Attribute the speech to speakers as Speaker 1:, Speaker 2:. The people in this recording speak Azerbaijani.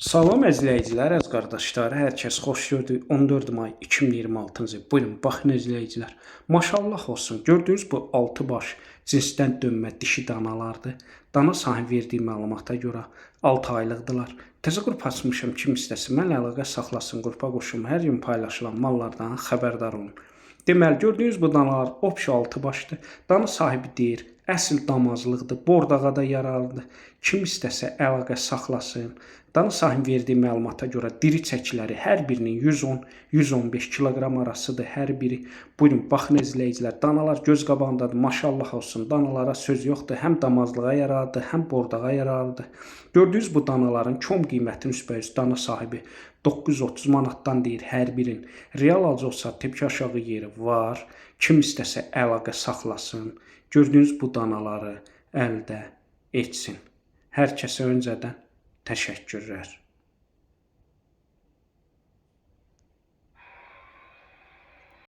Speaker 1: Salam izləyicilər, əziz qardaşlar, hər kəs xoş gördük. 14 may 2026-cı il. Buyurun, baxın izləyicilər. Maşallah olsun. Gördüyünüz bu 6 baş cinsdən dönmə dişi danalardır. Dana sahibi verdiyi məlumata görə 6 aylıqdılar. Təzə qrup açmışam. Kim istəsin mənlə əlaqə saxlasın, qrupa qoşulum. Hər gün paylaşılan mallardan xəbərdar olun. Deməli, gördüyünüz bu danalar opşi 6 başdır. Dana sahibi deyir, əsl damazlıqdır, bordağa da yararlıdır. Kim istəsə əlaqə saxlasın. Dana sahibi verdiyi məlumata görə diri çəkiləri hər birinin 110-115 kiloqram arasıdır hər biri. Buyurun, baxın izləyicilər, danalar göz qabağındadır. Maşallah olsun. Danalara söz yoxdur. Həm damazlığa yararlıdır, həm bordağa yararlıdır. Gördüyünüz bu danaların kom qiymətini üstbəüz dana sahibi 930 manatdan deyir hər birin. Real alıcı olsa tepki aşağı yeri var. Kim istəsə əlaqə saxlasın. Gördüyünüz bu danaları əldə etsin. Hər kəsə öncədən təşəkkürlər.